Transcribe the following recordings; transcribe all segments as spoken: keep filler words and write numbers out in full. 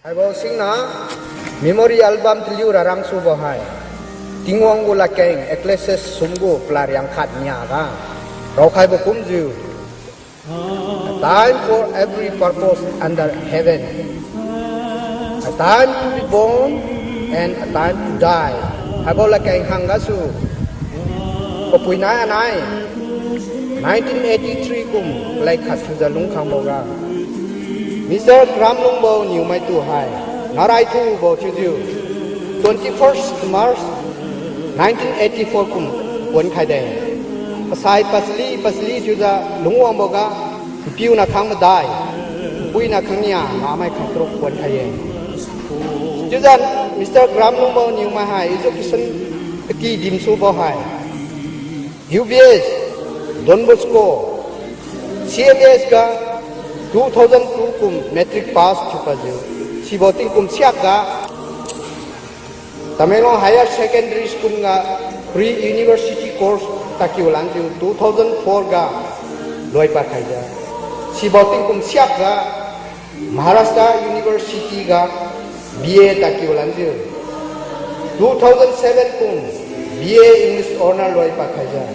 Haibo singna memory album taliu rarang subo hai Tingwang gu ladkeng Ecclesiastes sum gu palariang khat nia ga raokhaibo kumjiu, A time for every purpose under heaven, a time to be born and a time to die. Haibo ladkeng hang gasu, papui nai anai nineteen eighty three kum kalai khat thiujiu lungkhangbo ga, Mister Kramlungbo Niumai tu hai naraithubo thiujiu twenty first March nineteen eighty four kum puan khaide. Pasai pasali pasali thiujiu lungwangbo ga, npiuna khang madai, npuina khang nia, namai khang charuk puan khai-e. Chiujiu Mister Kramlungbo Niumai hai education kati dimsubo hai U B S, Don Bosco, C M S ga two thousand two kum matric pass thiupadjiu, sibo tingkum siak ga Tamenglong Higher Secondary School ga pre-university course takiu lanjiu two thousand four ga loipad khaijiu, sibo tingkum siak ga Maharashtra University ga B A takiu lanjiu two thousand seven kum B A English Honour loipad khaijiu,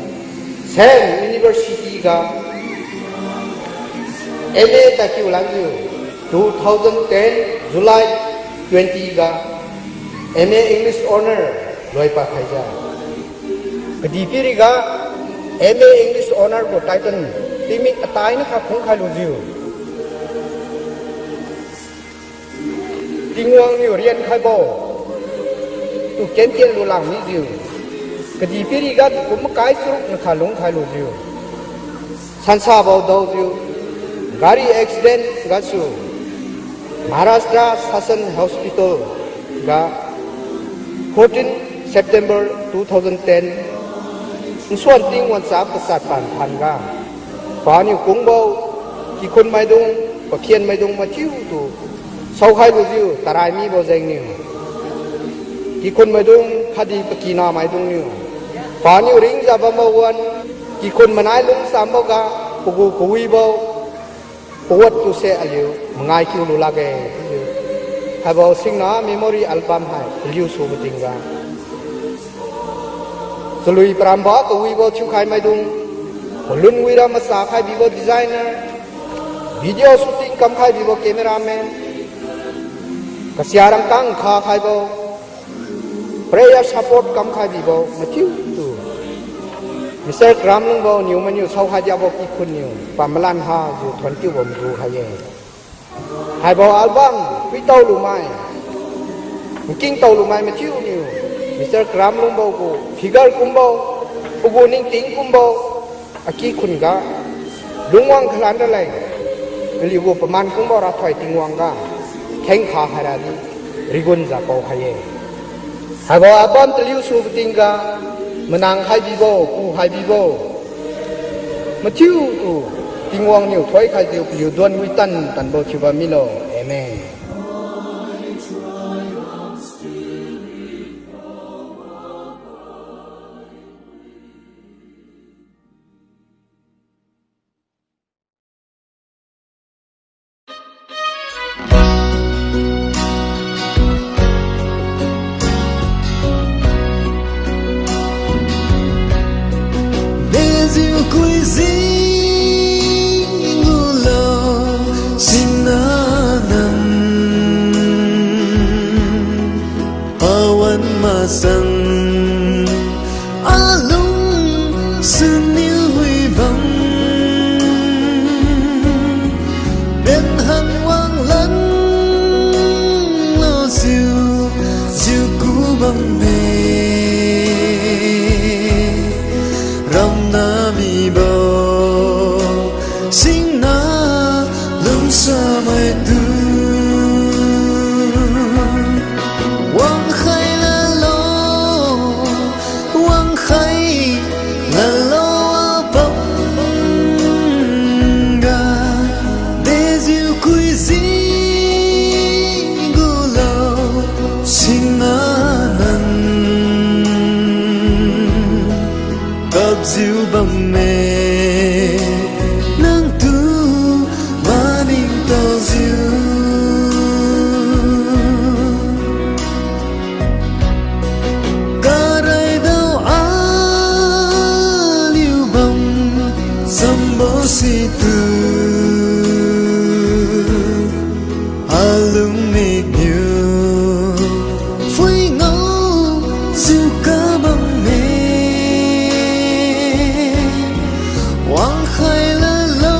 same university ga M A takiu lanjiu two thousand ten July twenty ga M A English Honour loipad khaijiu, kadihpiriga M A English Honour gu title tingmik atai nakha phungkhai lujiu, Tingwang niu riankhaibo tu kentien lulang mijiu, kadihpiriga kum makai charuk nakha lungkhai lujiu, sansabo daojiu, gari accident gasu Maharashtra Shasan Hospital ga fourteen September two thousand ten nsuan ting wancha pachat pan phan ga, paniu kungbo kikhun maidung, pakhian maidung mathiutu saokhai lujiu tarai mibo jengniu, kikhun maidung khatdi pakina maidungniu, paniu ringjiu bambo wan, kikhun manai lungsamboga, pagu kawibo pawat tuse aliu mangai kiu lu lakge chiujiu, haibo singna memory album hai paliu subo tingga, chalui paramba kawibo thiukhai maidung, palun wira masa khai bibo designer, video shooting kamkhai bibo cameraman, kasia rangkang kha khaibo, prayer support kamkhai bibo mathiutu, Mister Kramlungbo Niumai niu saokhai diabo kikhun niu pamalan hajiu thuon kiubo magu khai-e. Haibo album puitao lumai, nkingtao lumai mathiuniu, Mister Kramlungbo gu figure kumbo, pagu ningting kumbo, akikhun ga lungwang khalan raleng, naliu gu paman kungbo rathoi Tingwang ga khengkha khairadi rigunjiu paokhai-e. Haibo album taliu subo tingga, manang khai bibo, pu khai bibo mathiutu, Tingwang niu thoikhaijiu paliu duan witan tanbo thiubam milo. Amen. Dejiu kuijing gulo, singna nam Tu alung mik niu phui ngao jiu kabamme, wangkhai lalo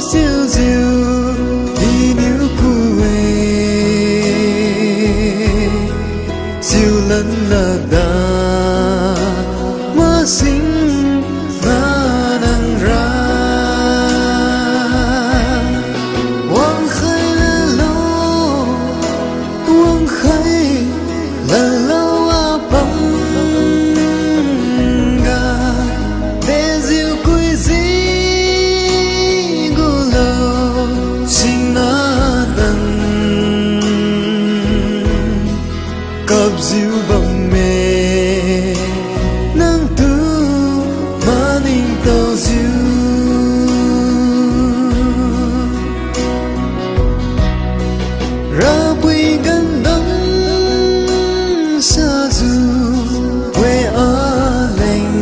siujiu iniu ku-e. Siulan lakda masing na nangra wangkhai lalo, wangkhai lalo apam ga, dejiu kuiji gulo, singna nang kapjiu bamme, nangtu maningtaojiu. Rapiu gandam sajiu we aleng,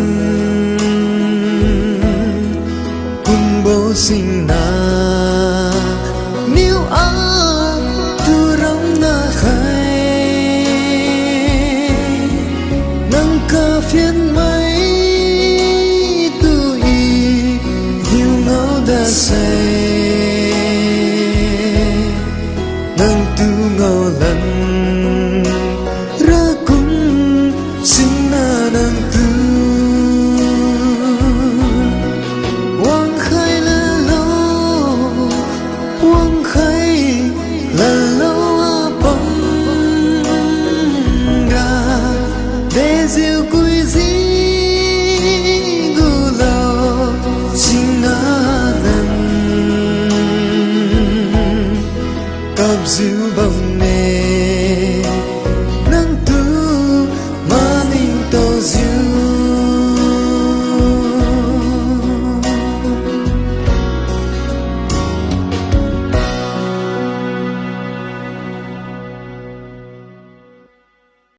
kumbo singna niu atu ramna khai, nang kaphianmai tu i niu ngao dasai, nangtu ngaolan rakum singna nangtu wangkhai lalo, wangkhai lalo apam ga, dejiu kuiji gulo, singna nang kapjiu bamme.